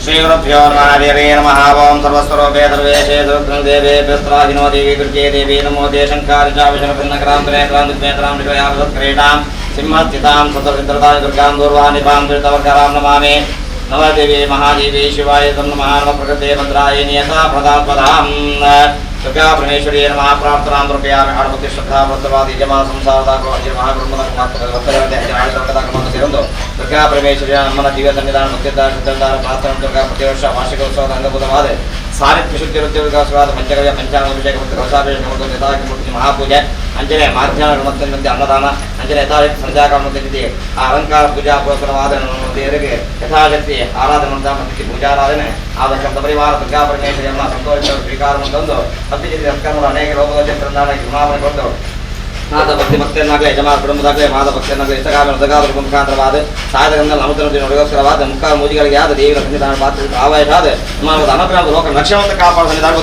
श्रीगुरुभ्यो नमः देवे नमः ओं सर्वस्वरूपे सर्वेशे दुर्गं देवेभ्यस्त्राहिनो देवी दुर्गे देवी नमो ते शङ्कारिचाविशनभिन्नकरां त्रिनेत्रां दिग्नेत्रां विषयावसत्क्रीडां सिंहस्थितां सतसिद्रतां दुर्गां दूर्वानिभां दुरितवर्गरां नमामि। ನವದೇವಿ ಮಹಾದೇವಿ ಶಿವಾಯ ತಂ ನಮಃ ನಮ ಪ್ರಕೃತೆ ಭದ್ರಾಯ ನಿಯತ ಪ್ರದಾಪದಾಂ ದುರ್ಗಾ ಪರಮೇಶ್ವರಿಯ ನಮಃ ಪ್ರಾರ್ಥನಾಂ ದುರ್ಗಯಾಮಿ ಆಡಮತಿ ಶ್ರದ್ಧಾ ವ್ರತವಾದಿ ಯಜಮಾನ ಸಂಸಾರದ ಸೇರೊಂದು ದುರ್ಗಾ ಪರಮೇಶ್ವರಿಯ ನಮ್ಮನ ದಿವ್ಯ ಸನ್ನಿಧಾನ ಮುಕ್ತಿದ್ದ ಶುದ್ಧದಾನ ಪ್ರಾರ್ಥನಾ ದುರ್ಗಾ ಪ್ರತಿ ವರ್ಷ ವಾರ್ಷಿಕೋತ್ಸವದ ಅಂಗಭೂತವಾದ ಸಾರಿತ್ಯ ಶುದ್ಧಿ ವೃತ್ತಿವಾದ ಪಂಚಗವ್ಯ ಪಂಚಾಂಗಾಭಿಷೇಕ ಮತ್ತು ಕಲಶಾಭಿಷೇಕ ಮತ್ತು ಯಥಾಕಿ ಮಹಾಪೂಜೆ ಅಂಜನೆ ಮಾಧ್ಯಾಹ್ನ ಮತ್ತು ಅನ್ನದಾನ ಅಂಜನೆ ಯಥಾಶಕ್ತಿ ಸಂಧ್ಯಾಕಾಲ ಮತ್ತು ಆ ಅಲಂಕಾರ ಪೂಜಾ ಪುರಸ್ಸರವಾದ ದೇವರಿಗೆ ಯಥಾಶಕ್ತಿ ಆರಾಧನೆ ಮತ್ತು ಪೂಜಾರಾಧನೆ ಆದ ಶಬ್ದ ಪರಿವಾರ ದುರ್ಗಾ ಪರಮೇಶ್ವರಿ ಅಮ್ಮ ಸಂತೋಷ ಸ್ವೀಕಾರ ತಂದು ಅಭಿಜಿತ್ ಸತ್ಕರ್ಮಗಳು ಅನೇಕ ಲೋಕದ ಚಿತ್ರನಾಡ ಕ್ಷಮಾಪಣೆ ಕೊಟ್ಟು ಮಾದ ಭಕ್ತಿ ಭಕ್ತಿಯನ್ನಾಗಲಿ ಯಜಮಾನ ಕುಟುಂಬದಾಗಲಿ ಮಾದ ಭಕ್ತಿಯನ್ನಾಗಲಿ ಇಷ್ಟಕಾಲ ಉದಗಾದ ಮುಖಾಂತರವಾದ ಸಾಧಕಂದ ನಮತನ ನೋಡಿಗೋಸ್ಕರವಾದ ಮುಖ ಮೂಜಿಗಳಿಗೆ ಆದ ದೇವಿಯ ಸನ್ನಿಧಾನ ಪಾತ್ರ ಆವಾಯಸಾದ ನಮ್ಮ ಅನುಗ್ರಹದ ಲೋಕ ರಕ್ಷಣವಂತ ಕಾಪಾಡ ಸನ್ನಿಧಾನ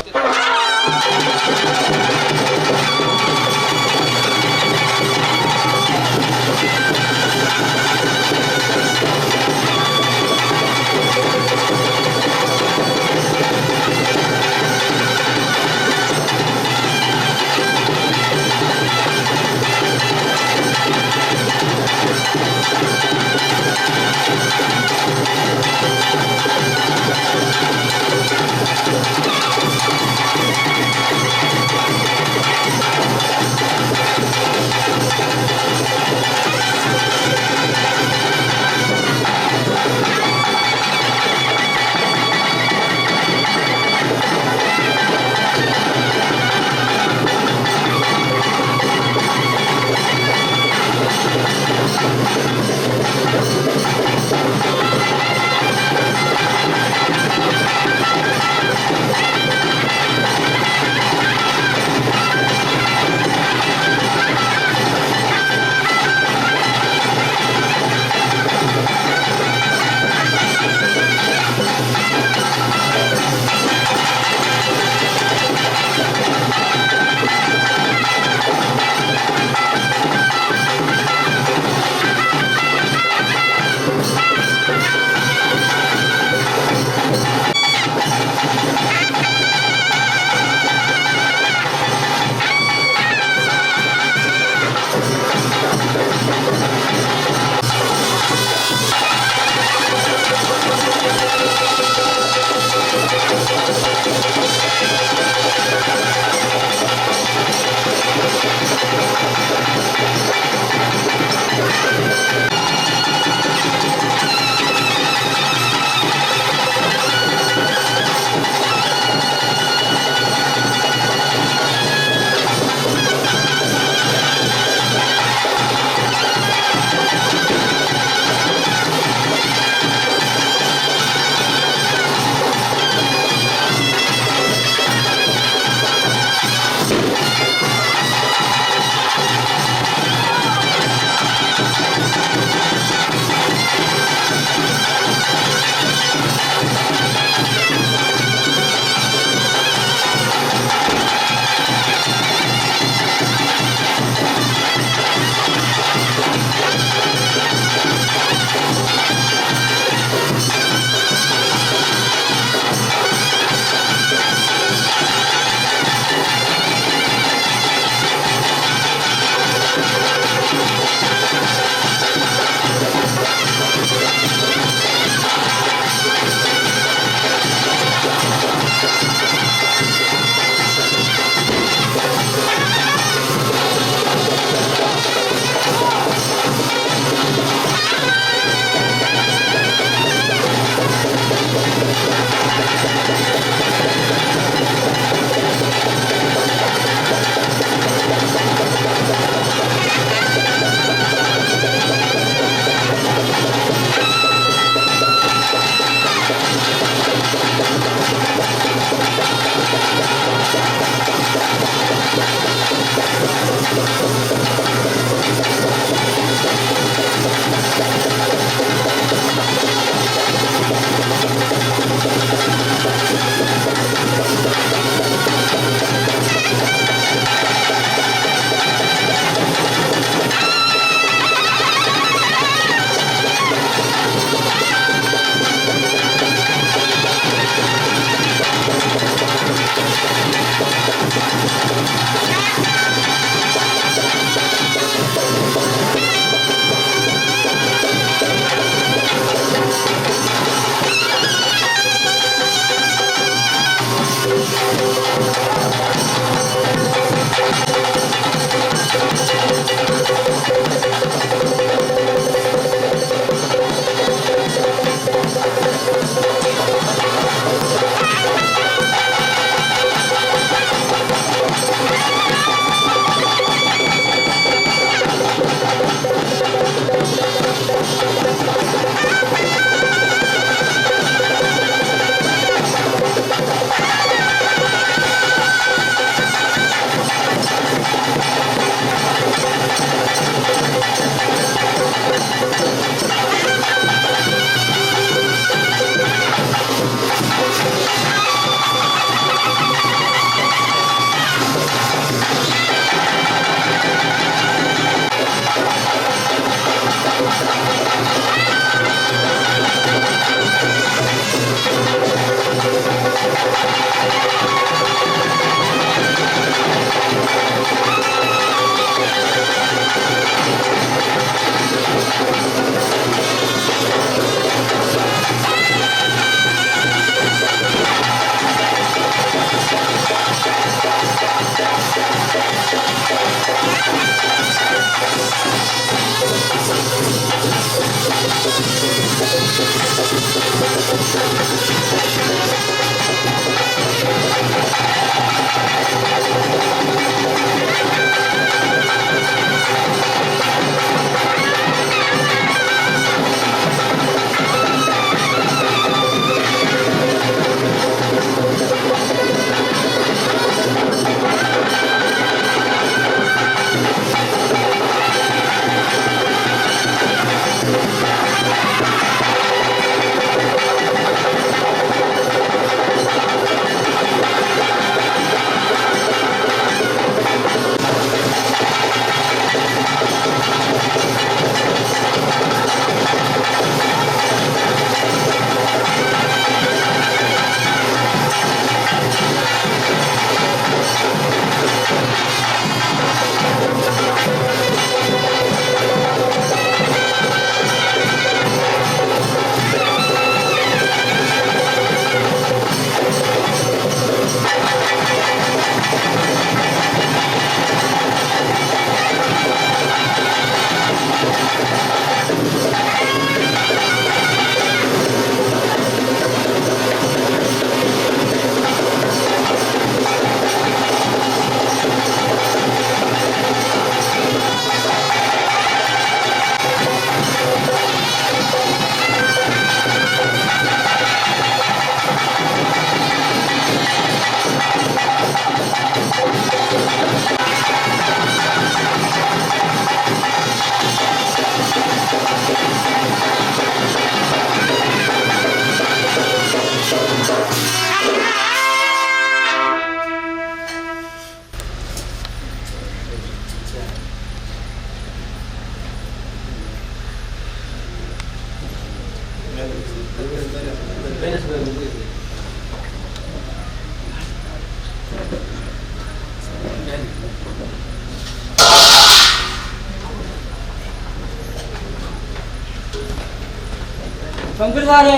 ಕಂಕುದಾರೆ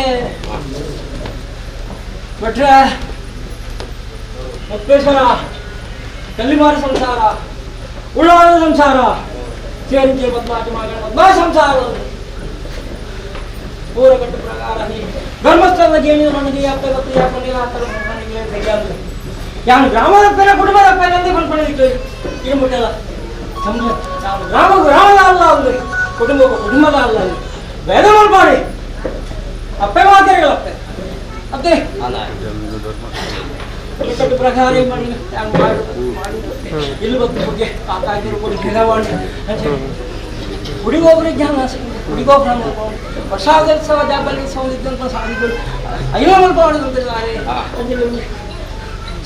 ಭಟ್ರ ಮುಕ್ತೇಶ್ವರ ಕಲ್ಲಿಮಾರ ಸಂಸಾರ ಉಳ್ಳಾದ ಸಂಸಾರ ಸೇರಿಕೆ ಬದಲಾಟಿ ಮಗಳ ಬದಲಾ ಸಂಸಾರ ಪೂರ ಕಟ್ಟು ಪ್ರಕಾರ ಧರ್ಮಸ್ಥಳದ ಗೇಣಿನ ಮಣ್ಣಿಗೆ ಅಪ್ಪ ಗೊತ್ತು ಯಾಕೊಂಡು ಆತರ ಮನೆಗೆ ತೆಗೆಯಲ್ಲ ಯಾನು ಗ್ರಾಮದ ಪೇರ ಕುಟುಂಬದ ಪೇರಂದೇ ಬಂದ್ಕೊಂಡಿದ್ದು ಇದು ಮುಟ್ಟಲ್ಲ ನಾವು ಗ್ರಾಮ ಗ್ರಾಮದ ಅಲ್ಲ ಒಂದು ಕುಟುಂಬ ಕುಟುಂಬದ ಅಲ್ಲ ಬೇದ ಮಾಡ್ಬಾಡಿ ಅಪ್ಪೆ ಮಾತಾಡಲಪ್ಪೆ ಅದೇ ಕಟ್ಟು ಪ್ರಕಾರ ಮಾಡಿ ಇಲ್ಲಿ ಬಂದು ಬಗ್ಗೆ ಕಾಕಾಗಿರ್ಬೋದು ಗಿಡವಾಣಿ ಗುಡಿಗೊಬ್ಬರಿಗೆ ಜ್ಞಾನ ಗುಡಿಗೊಬ್ಬರ ವರ್ಷಾದೋತ್ಸವ ಜಾಬಲಿ ಇದ್ದಂಥ ಸಾಧಿಗಳು ಐನೋ ಮಲ್ಪಾಡಿದಂತಿದ್ದಾರೆ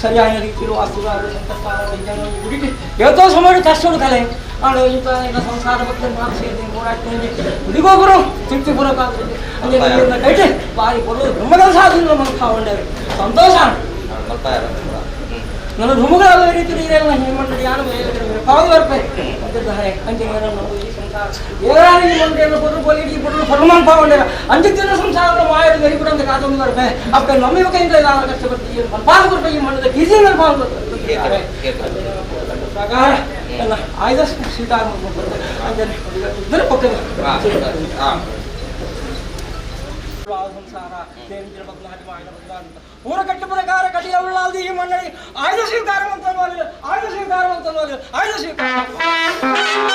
ಸರಿಯಾದ ರೀತಿಯಲ್ಲಿ ವಾಸ್ತುಗಾರರು ಸಂತಸ್ತಾರ ವಿಜ್ಞಾನ ಗುಡಿಗೆ ಇವತ್ತೋ ಸುಮಾರು ಕಷ್ಟ ಕಲೆ ಆಡ ಇಂಥ ಎಲ್ಲ ಸಂಸಾರ ಬಗ್ಗೆ ಮಾತು ಓಡಾಡ್ಕೊಂಡು ಗುಡಿಗೊಬ್ಬರು ತೃಪ್ತಿ ಬರೋಕ್ಕಾಗ್ತದೆ ಅಂದರೆ ಕೈಟೆ ಬಾರಿ ಬರೋದು ಬ್ರಹ್ಮದ ಸಾಧನೆ ಮಲ್ಪಾವಂಡರು ಸಂತೋಷ ನನ್ನ ಧುಮುಗಳ ರೀತಿ ನೀರೆಲ್ಲ ಹೇಮಂಡ ಯಾನು ಪಾವು ಬರ್ಪೆ ಅಂತಿದ್ದಾರೆ ಅಂಚಿನ ಈ ಸಂಸಾರ ಏರಾನಿ ಮಂಡ್ರಿಯನ್ನು ಕೊಟ್ಟರು ಬೋಲಿ ಕೊಟ್ಟರು ಫರ್ಮಾನ್ ಪಾವಂಡೇರ ಅಂಚಿತ್ತಿನ ಸಂಸಾರದ ಮಾಯದ ಗರಿ ಕೂಡ ಅಂತ ಕಾತೊಂದು ಬರ್ಪೆ ಅಪ್ಪ ನಮ್ಮ ಯುವಕ ಕಷ್ಟಪಡ್ತೀವಿ ಪಾಲು ಕೊಡ್ಬೇಕು ಈ ಮಣ್ಣದ ಕಿಸಿ ಪಾಲು ಪ್ರಕಾರ ಎಲ್ಲ ಆಯ್ದ ಸ್ವೀಕಾರ ಮಾಡ್ಕೊಂಡು ಅಂಜನೆ ಇದ್ದರೆ ಪಕ್ಕದ ಸಂಸಾರ ಊರ ಕಟ್ಟು ಪ್ರಕಾರ ಕಟಿಯ ಉಳ್ಳಾಲ್ದಿ ಈ ಮಂಡಳಿ ಆಯುಧ ಸ್ವೀಕಾರ ಅಂತ ಆಯುಧ ಸ್ವೀಕಾರ ಅಂತ ಆಯುಧ ಸ್ವೀಕಾರ.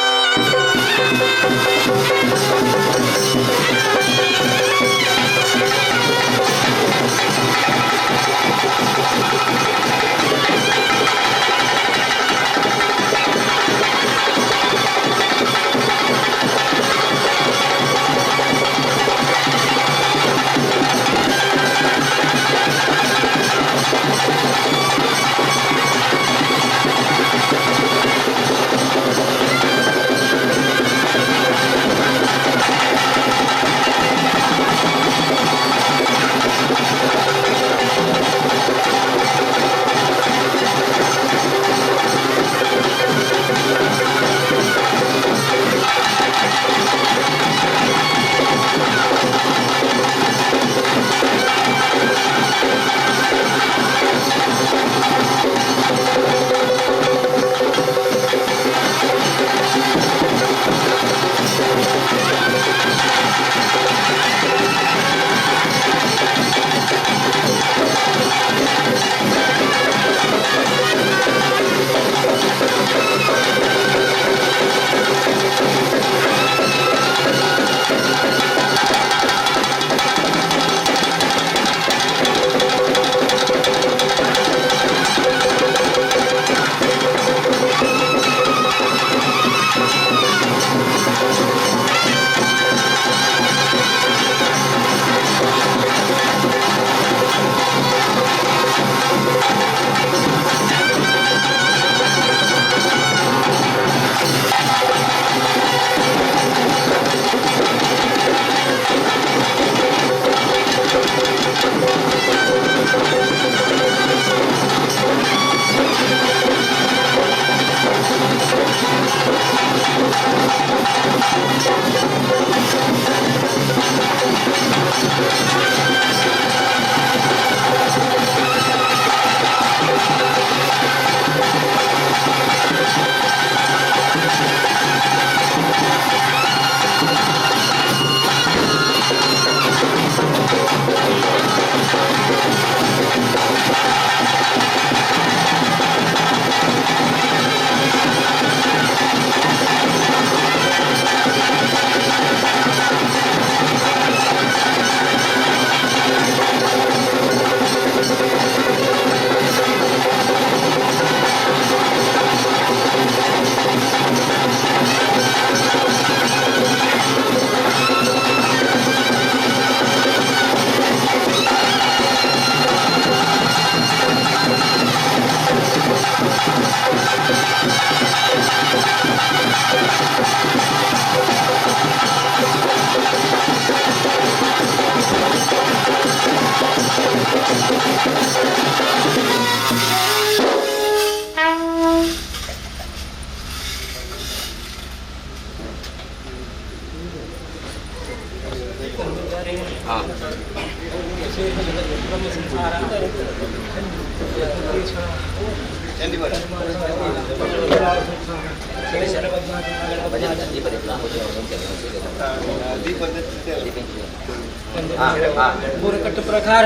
ಪೂರಕಟ್ಟು ಪ್ರಕಾರ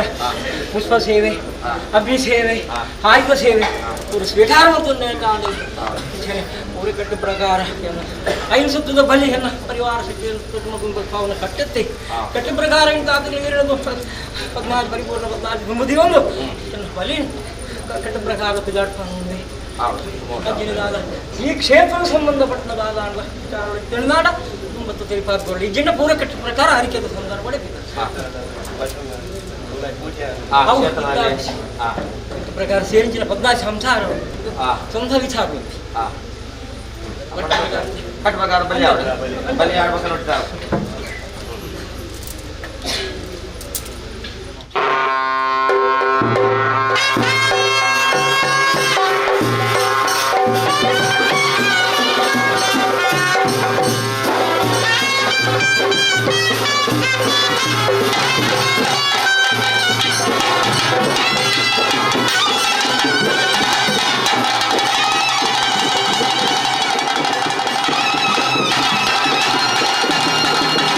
ಪುಷ್ಪ ಸೇವೆ, ಅಗ್ನಿ ಸೇವೆ, ಆಯುಧ ಸೇವೆ ಪೂರ ಸ್ವೀಕಾರ ಪೂರಕಟ್ಟು ಪ್ರಕಾರ ಐದು ಸುತ್ತದ ಬಲಿ ಹೆಣ್ಣ ಪರಿವಾರ ಶಕ್ತಿ ಕುಟುಂಬ ಪಾವನ ಕಟ್ಟತ್ತೆ ಕಟ್ಟ ಪ್ರಕಾರ 14 ಪರಿಪೂರ್ಣ 14 ಗುಂಬುದಿ ಒಂದು ಬಲಿ ಕಟ್ಟ ಪ್ರಕಾರ ಪಿದಾಡ್ಕೊಂಡು ಈ ಕ್ಷೇತ್ರ ಸಂಬಂಧಪಟ್ಟದಾದ ತಿಳಿದಾಡ ಮತ್ತು ತಿಳಿಪಾಕೊಳ್ಳಿ ಜಿನ್ನ ಪೂರ ಕಟ್ಟ ಪ್ರಕಾರ ಹರಿಕೆದ ಸಂದರ್ಭ ಪ್ರಕಾರ ಸೇರಿಂಚಿನ 14 ಸಂಸಾರ ಸಂಧ ವಿಚಾರ ಕಟ್ಟ ಪ್ರಕಾರ ಬಲಿ ಬಲಿ ಆಡ್ಬೇಕು ನೋಡ್ತಾರೆ. Thank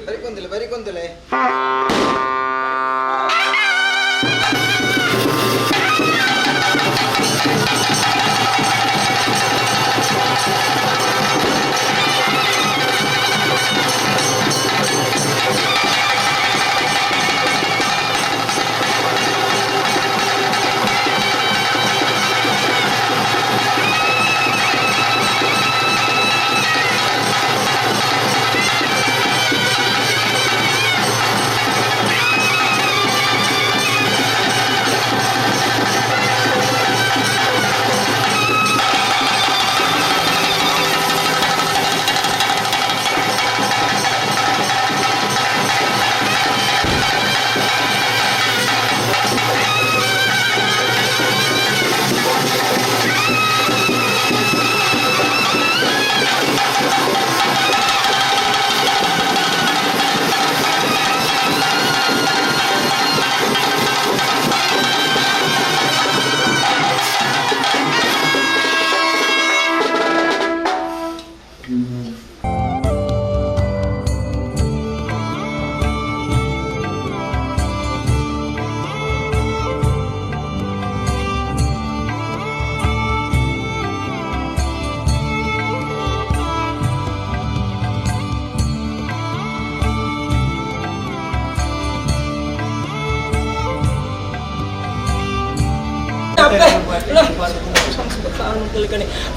ಬರಿಕೊಂದಿಲ್ಲ ಬರಿಕೊಂದಿಲ್ಲ.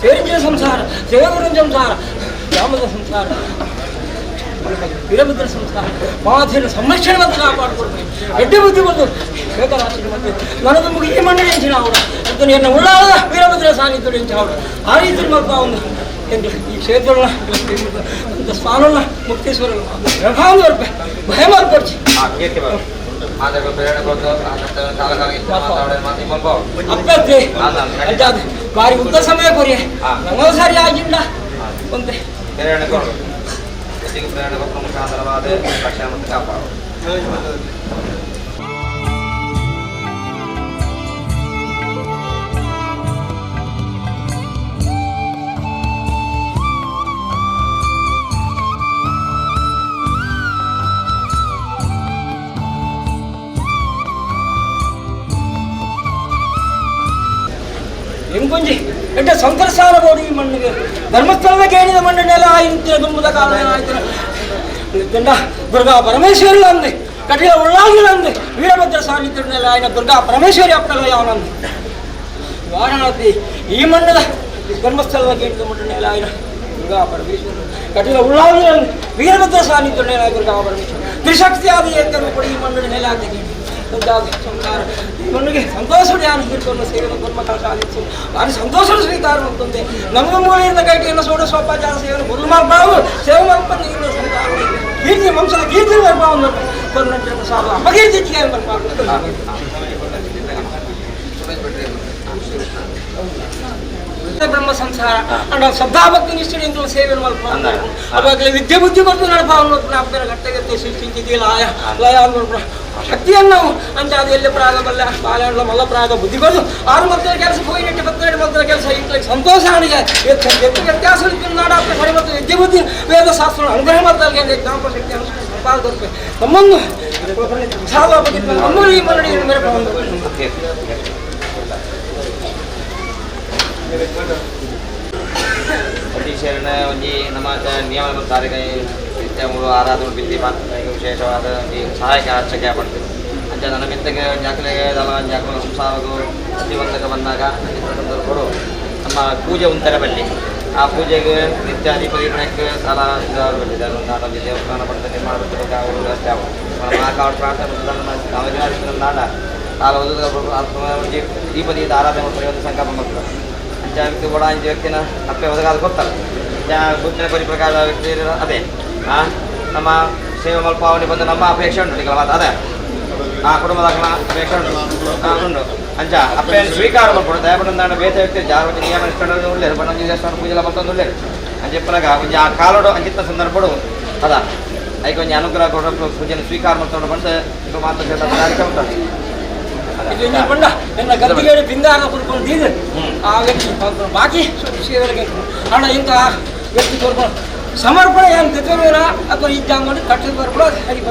ಸೇರಿಂಜಿನ ಸಂಸಾರ ಸೇವಗುರುನ ಸಂಸಾರ ಗ್ರಾಮದ ಸಂಸಾರ ವೀರಭದ್ರ ಸಂಸಾರ ಮಾತಿನ ಸಂರಕ್ಷಣೆ ಮತ್ತು ಕಾಪಾಡಿಕೊಡ್ಬೇಕು ಎಡ್ಡೆ ಬುದ್ಧಿ ಬಂದು ಶೇಖರಾಶಿ ಮತ್ತು ನನದು ಮುಗಿ ಈ ಮಣ್ಣಿನ ಹೆಂಚಿನ ಅವರು ಅದನ್ನು ಎನ್ನ ಉಳ್ಳಾದ ವೀರಭದ್ರ ಸಾನ್ನಿಧ್ಯ ಹೆಂಚಿನ ಅವರು ಆ ರೀತಿ ಮತ್ತು ಒಂದು ಎಂದು ಈ ಕ್ಷೇತ್ರನ ಅಂತ ಸ್ಥಾನನ ಮುಕ್ತೇಶ್ವರ ಪ್ರಭಾವ ಭಯ ಮಾರ್ಪಡಿಸಿ ಅಪ್ಪತ್ತೆ ಅಂಚಾದ ಬಾರಿ ಉದ್ದ ಸಮಯ ಕೊರಿ ನಂಗೆ ಸರಿ ಆಗಿಲ್ಲ ಒಂದೇ ಪ್ರೇರಣೆ ಕೊಡು ಪ್ರೇರಣೆ ಕೊಟ್ಟು ಮುಖಾಂತರವಾದ ರಕ್ಷಣೆ ಮತ್ತು ಕಾಪಾಡು. ಎಂಕೊಂಜಿ ಎಡ್ಡೆ ಸಂತರ್ಸಾರ ಬೋಡಿ ಈ ಮಣ್ಣಿಗೆ ಧರ್ಮಸ್ಥಳದ ಕೇಳಿದ ಮಣ್ಣನ್ನೆಲ್ಲ ಆಯ್ತು ತುಂಬುದ ಕಾಲ ಆಯ್ತು ದುರ್ಗಾ ಪರಮೇಶ್ವರಿ ಅಂದೆ ಕಟಿಲ ಉಳ್ಳಾಗಿಲ್ಲ ಅಂದೆ ವೀರಭದ್ರ ಸಾನ್ನಿಧ್ಯನೆಲ್ಲ ಆಯ್ನ ದುರ್ಗಾ ಪರಮೇಶ್ವರಿ ಅಪ್ಪಲ್ಲ ಯಾವನಂದೆ ವಾರಣಾಸಿ ಈ ಮಣ್ಣದ ಧರ್ಮಸ್ಥಳದ ಕೇಳಿದ ಮಣ್ಣನ್ನೆಲ್ಲ ಆಯ್ನ ದುರ್ಗಾ ಪರಮೇಶ್ವರಿ ಕಟಿಲ ಉಳ್ಳಾಗಿಲ್ಲ ಅಂದೆ ವೀರಭದ್ರ ಸಾನ್ನಿಧ್ಯನೆಲ್ಲ ದುರ್ಗಾ ಪರಮೇಶ್ವರಿ ತ್ರಿಶಕ್ತಿಯಾದ ಏಕರು ಈ ಮಣ್ಣಿನ ನೆಲೆ ಆಗ್ತದೆ ಸಂಸಾರ ಮಣ್ಣಿಗೆ ಸಂತೋಷ ಧ್ಯಾನ ಹಿಡ್ಕೊಂಡು ಸೇವೆ ಕರ್ಮ ಸಾಧಿಸು ಭಾರಿ ಸಂತೋಷ ಸ್ವೀಕಾರ ಮಾಡ್ತಂತೆ ನಮ್ಮ ಮೂಲೆಯಿಂದ ಕೈಟಿಯನ್ನು ಷೋಡಶೋಪಚಾರ ಸೇವೆ ಗುರು ಮಾಡ್ಬಾರ್ದು ಸೇವೆ ಮಾಡ್ಕೊಂಡು ಇಲ್ಲ ಸಂಸಾರ ಕೀರ್ತಿ ವಂಶದ ಕೀರ್ತಿ ಬರ್ಬಾರ್ದು ಸಾಧು ಅಪಕೀರ್ತಿ ಬರ್ಬಾರ್ದು. ಬ್ರಹ್ಮ ಸಂಸಾರ ಅಂಡ್ ಶ್ರದ್ಧಾಭಕ್ತಿ ನಿಷ್ಠೆಯಿಂದ ಸೇವೆ ಮಲ್ಪು ಅವಾಗಲೇ ವಿದ್ಯೆ ಬುದ್ಧಿ ಬಂದು ನಡಪಾವನ್ನು ಕಟ್ಟೆಗತ್ತೆ ಸೃಷ್ಟಿ ಲಯ ಲಯ ಅಂದ್ಬಿಟ್ರೆ ಶಕ್ತಿಯನ್ನು ನಾವು ಅಂತ ಅದು ಎಲ್ಲಿ ಪ್ರಾಗ ಬಲ್ಲ ಬಾಲ್ಯ ಮಲ್ಲ ಪ್ರಾಗ ಬುದ್ಧಿ ಬಂದು ಆರು ಮಕ್ಕಳ ಕೆಲಸ ಹೋಗಿ ಪತ್ತೆರಡು ಮಕ್ಕಳ ಕೆಲಸ ಇಂಥ ಸಂತೋಷ ಅವನಿಗೆ ಹೆಚ್ಚು ವ್ಯತ್ಯಾಸ ನಾಡಾಪ ಸರಿ ಮತ್ತು ವಿದ್ಯೆ ಬುದ್ಧಿ ವೇದಶಾಸ್ತ್ರ ಅನುಗ್ರಹ ಮಾಡ್ತಾರೆ ಜ್ಞಾಪಕ ಶಕ್ತಿ ಸಂಪಾದನೆ ನಮ್ಮನ್ನು ನಮ್ಮನ್ನು ಈ ಮರಳಿ ಮೇರೆ ಸತೀಶರನ ಒಂಜಿ ನಮ್ಮ ನಿಯಮ ಸಾರಿಗೆ ನಿತ್ಯ ಮೂರು ಆರಾಧನೆ ಬಿದ್ದಿ ಪಾತ್ರ ವಿಶೇಷವಾದ ಒಂಜಿ ಸಹಾಯಕ ರಕ್ಷಕ ಪಡ್ತೀವಿ. ಅಂಚ ನನ್ನ ಮಿತ್ತಗೆ ಒಂಜಿ ಅಕಲೆಗೆ ದಲ ಒಂಜಿ ಅಕಲ ಸಂಸಾರಗು ಜೀವಂತಕ್ಕೆ ಬಂದಾಗ ಅಂಚಿನ ಸಂದರ್ಭಗಳು ನಮ್ಮ ಪೂಜೆ ಉಂತರ ಬಲ್ಲಿ ಆ ಪೂಜೆಗೆ ನಿತ್ಯ ದೀಪದೀಪಣಕ್ಕೆ ಸಾಲ ಬಂದಿದ್ದಾರೆ ನಾಡ ಒಂಜಿ ದೇವಸ್ಥಾನ ಪಡೆದ ನಿರ್ಮಾಣ ಬರ್ತಬೇಕು ಆ ವ್ಯವಸ್ಥೆ ಆವು ಮಹಾಕಾವಡ ಪ್ರಾರ್ಥನೆ ನಾಡ ಸಾಲ ಒಂಜಿ ದೀಪದೀಪ ಆರಾಧನೆ ಮಾಡ್ತಾರೆ ಒಂದು ಸಂಕಲ್ಪ ಮಾಡ್ತಾರೆ. ಅಂಚ ವ್ಯಕ್ತಿ ಕೂಡ ಅಂಚ ವ್ಯಕ್ತಿನ ಅಪ್ಪೆ ಒದಗಾದ ಕೊಡ್ತಾರೆ. ಬುದ್ಧಿನ ಪರಿ ಪ್ರಕಾರ ವ್ಯಕ್ತಿ ಅದೇ ನಮ್ಮ ಸೇವೆ ಮಲ್ಪಾವಣಿ ಬಂದು ನಮ್ಮ ಅಪೇಕ್ಷೆ ಉಂಟು ನಿಗಳ ಮಾತು ಅದೇ ಆ ಕುಟುಂಬದ ಅಪೇಕ್ಷೆ ಉಂಟು ಉಂಟು. ಅಂಚ ಅಪ್ಪೆಯನ್ನು ಸ್ವೀಕಾರ ಮಾಡ್ಕೊಂಡು ದಯಪಡ ಬೇತೆ ವ್ಯಕ್ತಿ ಜಾರ ಒಂಜಿ ನಿಯಮ ಇಷ್ಟೊಂದು ಉಳ್ಳೇರು ಬಣ್ಣ ಒಂಜಿ ದೇವಸ್ಥಾನ ಪೂಜೆ ಮತ್ತೊಂದು ಉಳ್ಳೇರು ಅಂಚೆಪ್ಪನಾಗ ಒಂಜಿ ಆ ಕಾಲೋಡು ಅಂಚಿತ್ತ ಸಂದರ್ಭಡು ಅದ ಐಕೆ ಒಂಜಿ ಅನುಗ್ರಹ ಕೊಡೋ ಪೂಜೆಯನ್ನು ಸ್ವೀಕಾರ ಮಾಡ್ಕೊಂಡು ಬಂದು ಈಗ ಮಾತು ಕಾರ್ಯಕ್ರಮ ಬಂಡ ಎನ್ನ ಗದ್ದಿಗೇಡಿ ಬಿಂದಾರ ಕುಡ್ಕೊಂಡು ದೀದು ಆ ವ್ಯಕ್ತಿ ಬಾಕಿ ಸೇವೆಗೆ ಅಣ್ಣ ಇಂಥ ವ್ಯಕ್ತಿ ತೋರ್ಕೊಂಡು ಸಮರ್ಪಣೆ ಏನು ತಿತ್ತೂರ ಅಥವಾ ಈ ಜಾಂಗಡಿ ಕಟ್ಟಿದ ಬರ್ಪಡ ಹರಿ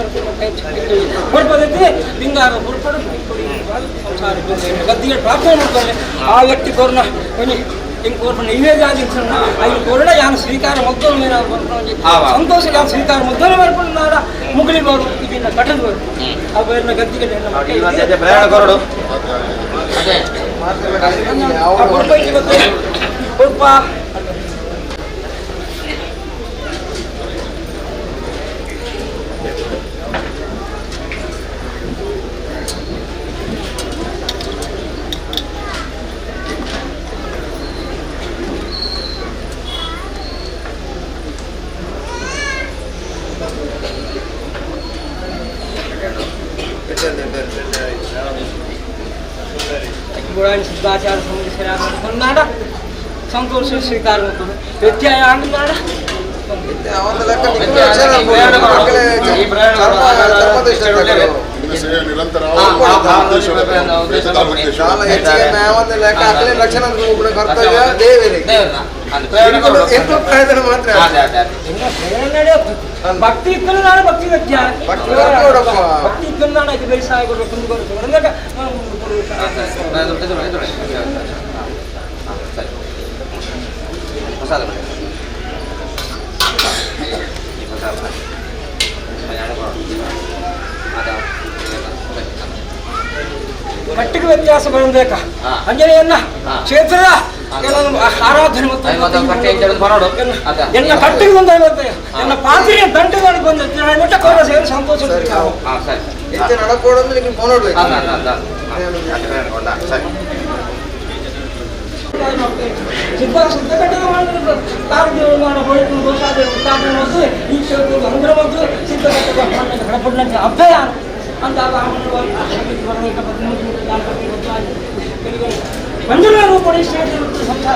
ಬರ್ಪಡ ಬಿಂದಾರ ಹುರ್ಪಡು ಸಂಸಾರ ಗದ್ದಿಗೆ ಪ್ರಾರ್ಥನೆ ಮಾಡ್ತಾರೆ. ಆ ವ್ಯಕ್ತಿ ಕೋರ್ನ ಒಂಜಿ ಹಿಂಗೆ ಕೋರ್ಪಣ ನೈವೇದ್ಯ ಐದು ಕೋರಣ ಯಾನು ಸ್ವೀಕಾರ ಮೊದಲು ಸಂತೋಷ ಯಾನು ಸ್ವೀಕಾರ ಮೊದಲು ಬರ್ಕೊಂಡು ನಾಡ ಮುಗುಳಿ ಬರು ಇದನ್ನ ಕಟ್ಟದ ಬರು ಆ ಬೇರ್ನ ಗದ್ದಿಗೆ ಹುರ್ಪ ಸಿದ್ಧಾಚಾರ ಸಂಬಂಧಿಸಿದ ಸಂತೋಷ ಸ್ವೀಕಾರ ವ್ಯತ್ಯಯ ಆಂಡ ಭಕ್ತಿ ಇಕ್ಕನಾಡ ಭಕ್ತಿ ವ್ಯತ್ಯಯ ಭಕ್ತಿ ಇಕ್ಕನಾಡ ಇದು ಬೇಸಾಯ ಪ್ರಸಾದ ಕಟ್ಟಿಗೆ ವ್ಯತ್ಯಾಸ ಬರಬೇಕಾ ಅಂಜನೆಯನ್ನ ಕ್ಷೇತ್ರದ ಆರಾಧನೆ ಮತ್ತು ಎಲ್ಲ ಕಟ್ಟಿಗೆ ಬಂದ ಎಲ್ಲ ಪಾತ್ರೆಯ ದಂಟೆಗಳಿಗೆ ಬಂದ ಮಟ್ಟ ಕೋರ ಸೇರಿ ಸಂತೋಷ. ಸಿದ್ಧ ಸಿದ್ಧ ಕಟ್ಟದ ಈ ಕ್ಷೇತ್ರದ ಅನುಗ್ರಹ ಮತ್ತು ಸಿದ್ಧ ಕಟ್ಟದ ಕಡಪಡಿನ ಅಭಯ ಅಂತ ಮಂಜುಳ ರೂಪಣಿ ಸಂಸಾರ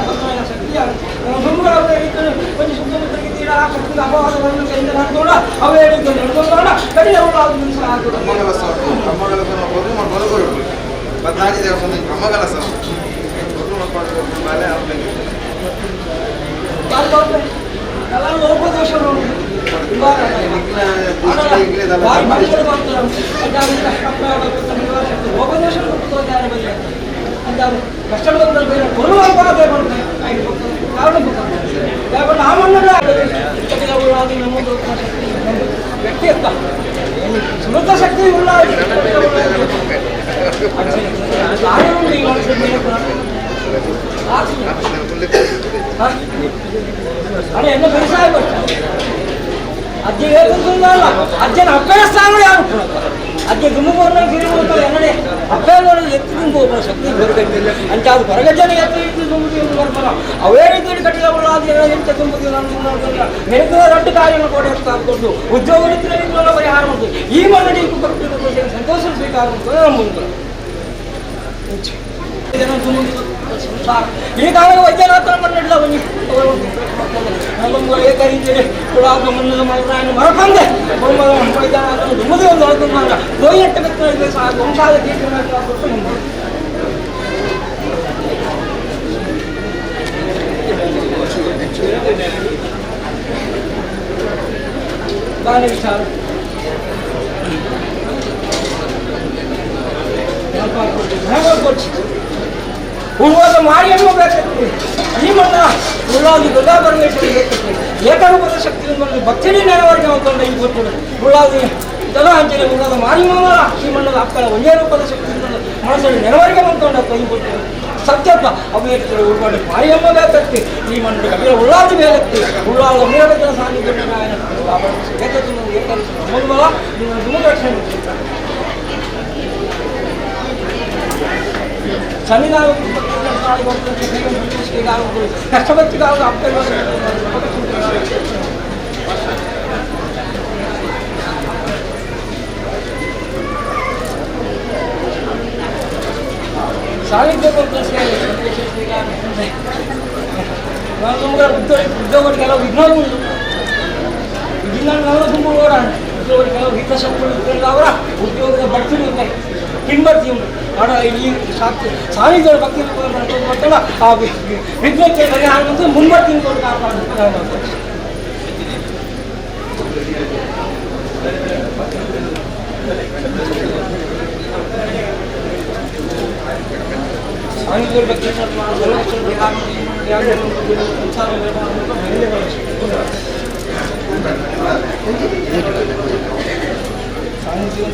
ಶಕ್ತಿಯ ಸುಲಭ ಶಕ್ತಿ ಉಳ್ಳ ಅಣ್ಣ ಎನ್ನ பெருசாக ಅಜ್ಜ ಏತಲ್ಲ ಅಜ್ಜನ ಅಪ್ಪನ ಸ್ಥಾನ ಯಾರು ಅಜ್ಜ ದುಮ್ಮು ಎನ್ನಡೆ ಅಪ್ಪನ ಎತ್ತು ದುಂಬು ಶಕ್ತಿ ಬರಗಜ್ಜೆ ಅಂಚಾದ ಹೊರಗಜ್ಜನ ಎತ್ತು ಇದ್ದು ದುಂಬು ಬರ್ತಾರ ಅವೇ ರೀತಿಯಲ್ಲಿ ಕಟ್ಟಿದ ಎಂತ ತುಂಬುದು ನೆನಪಿನ ರಡ್ಡು ಕಾರ್ಯವನ್ನು ಕೂಡ ಕೊಟ್ಟು ಉದ್ಯೋಗ ರೀತಿಯಲ್ಲಿ ಪರಿಹಾರ ಉಂಟು ಈ ಮನ್ನಡಿ ಸಂತೋಷ ಸ್ವೀಕಾರ ನಮ್ಮ ಈ ಕಾಲದ ವೈದ್ಯನಾಥನ ಮಣ್ಣಿಡ್ಲ ಬನ್ನಿ ಮರಕಂದೆ ವೈದ್ಯನಾಥನ ದುಮ್ಮದಿ ಒಂದು ಹೊರತು ಗೋಯೆಟ್ಟ ವಂಶಾದ ದಾನ ವಿಚಾರ ಉಳ್ವಾದ ಮಾರಿಯನ್ನು ಬೇಕತ್ತಿ ಈ ಮಣ್ಣ ಉಳ್ಳಾದಿ ದುರ್ಗಾ ಪರಮೇಶ್ವರಿ ಬೇಕತ್ತಿ ಏಕರೂಪದ ಶಕ್ತಿ ಒಂದು ಭಕ್ತಿನಿ ನೆರವರಿಗೆ ಅಂತಂದ್ರೆ ಈ ಗೊತ್ತು ಉಳ್ಳಾದಿ ಇದೆಲ್ಲ ಅಂಚನೆ ಉಳ್ಳಾದ ಮಾರಿಯಮ್ಮ ಈ ಮಣ್ಣದ ಅಕ್ಕಳ ಒಂದೇ ರೂಪದ ಶಕ್ತಿ ಮನಸ್ಸಲ್ಲಿ ನೆರವರಿಗೆ ಬಂತೊಂಡ ಈ ಗೊತ್ತು ಸತ್ಯಪ್ಪ ಅವು ಹೇಳ್ತಾರೆ ಉಳ್ಕೊಂಡು ಮಾರಿಯಮ್ಮ ಬೇಕತ್ತಿ ಈ ಮಣ್ಣು ಕಬಿಲ ಉಳ್ಳಾದಿ ಬೇಕತ್ತಿ ಉಳ್ಳಾದ ವೀರಭದ್ರ ಸಾನ್ನಿಧ್ಯ ಏಕರೂಪ ನಿಮ್ಮ ರಕ್ಷಣೆ ಸನ್ನಿಧಾನ ಕಷ್ಟಪಟ್ಟು ಉದ್ಯೋಗಕ್ಕೆಲ್ಲ ವಿಘ್ನ ಉಂಟು ವಿಘ್ನ ತುಂಬ ಉದ್ಯೋಗಕ್ಕೆಲ್ಲ ಹಿತಶಕ್ತಿಗಳು ಅವರ ಉದ್ಯೋಗದ ಬಡ್ತಿ ಹಿಂಬರ್ತಿ ಉಂಟು ಆಡ ಈ ಸಾಕ್ಷಿ ಸಾನ್ನಿಧ್ಯ ಭಕ್ತಿ ಮಾಡ್ತಲ್ಲ ಆ ವಿಘ್ನಕ್ಕೆ ಪರಿಹಾರ ಬಂದು ಮುಂಬರ್ತಿ ಕಾಪಾಡ. ಸಾನ್ನಿಧ್ಯ ಭಕ್ತಿ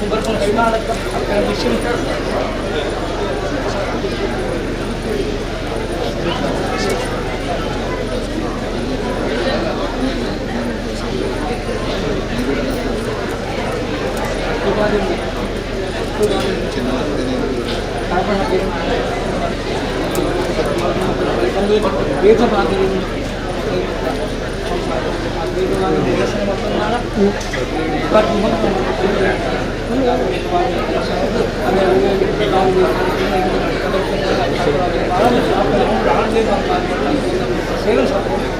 ಬರ್ಕೊಂಡು ಕೈಮಾಡಕ್ಕೆ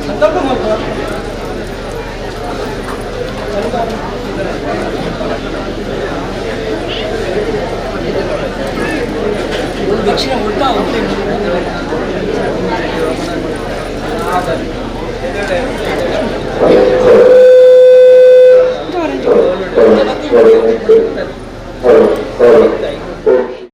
ಸಂಕಲ್ಪ ಮಾಡ್ತಾರೆ. ದಕ್ಷಿಣ ಉಲ್ಟಾ